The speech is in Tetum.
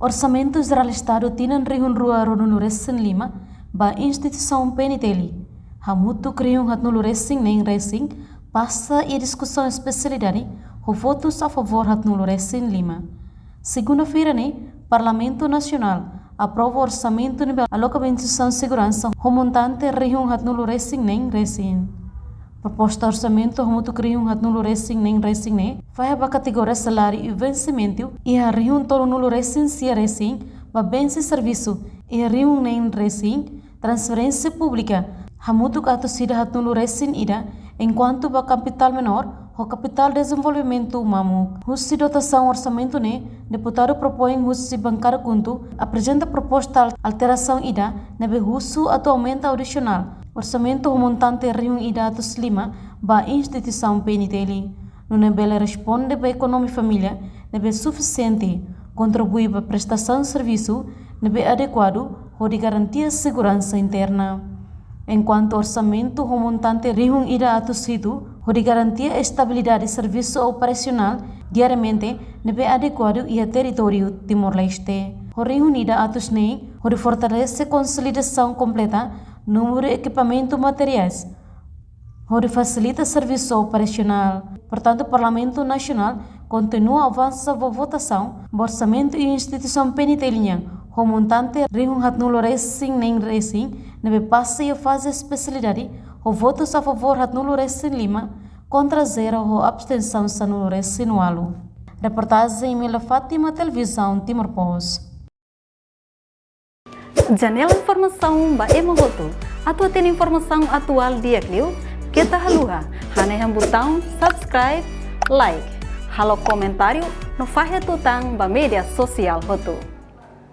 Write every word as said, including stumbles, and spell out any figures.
Orsamentu Jerál Estadu tinan rihun rua ruanulu resin lima ba instituisaun P N T L, hamutuk rihun haatnulu resin neen resin, pasa iha diskusaun espesialidade ho votus a favór haatnulu resin lima. Segunda-feira ne'e, Parlamentu Nasionál aprova orsamentu ne'ebé aloka ba instituisaun seguransa ho montante rihun haatnulu resin neen resin. Proposta orsamentu hamutuk rihun haatnulu resin neen resin ne'e fahe ba kategoria saláriu i vensimentu iha rihun tolunulu resin sia resin, ba bensin servisu iha rihun neen resin, transferénsia públika hamutuk atus ida haatnulu resin ida, enkuantu ba kapitál menór ho kapitál dezenvolvimentu mamuk. Husi dotasaun orsamentu ne'e, deputadu propoin husi bankada KHUNTO aprezenta proposta al-, alterasaun ida ne'ebé husu atu aumenta adisionál orsamentu ho montante rihun ida atus lima ba instituisaun P N T L, nune'e bele responde ba ekonomia família ne'ebé sufisiente, kontribui ba prestasaun servisu ne'ebé adekuadu hodi garantia seguransa interna. Enkuantu orsamentu ho montante rihun ida atus hitu hodi garantia estabilidade servisu operasionál diariamente ne'ebé adekuadu iha territóriu Timor-Leste. Ho rihun ida atus neen hodi fortalese konsolidasaun kompleta númeru ekipamentu materiais hodi fasilita servisu operasionál. Portantu, Parlamentu Nasionál kontinua avansa ba votasaun ba orsamentu iha instituisaun P N T L nian, ho montante rihun haatnulu resin neen resin, ne'ebé pasa iha faze espesialidade, ho votus a favór haatnulu resin lima, kontra zero ho abstensaun sanulu resin ualu. Reportajen Imelda Fátima, Televizaun Timor Post. Janela informasaun ba ema hotu. Atu hatene informasaun atuál di'ak liu, keta haluha hanehan butaun subscribe, like, halo komentáriu no fahe tutan ba média sosiál hotu.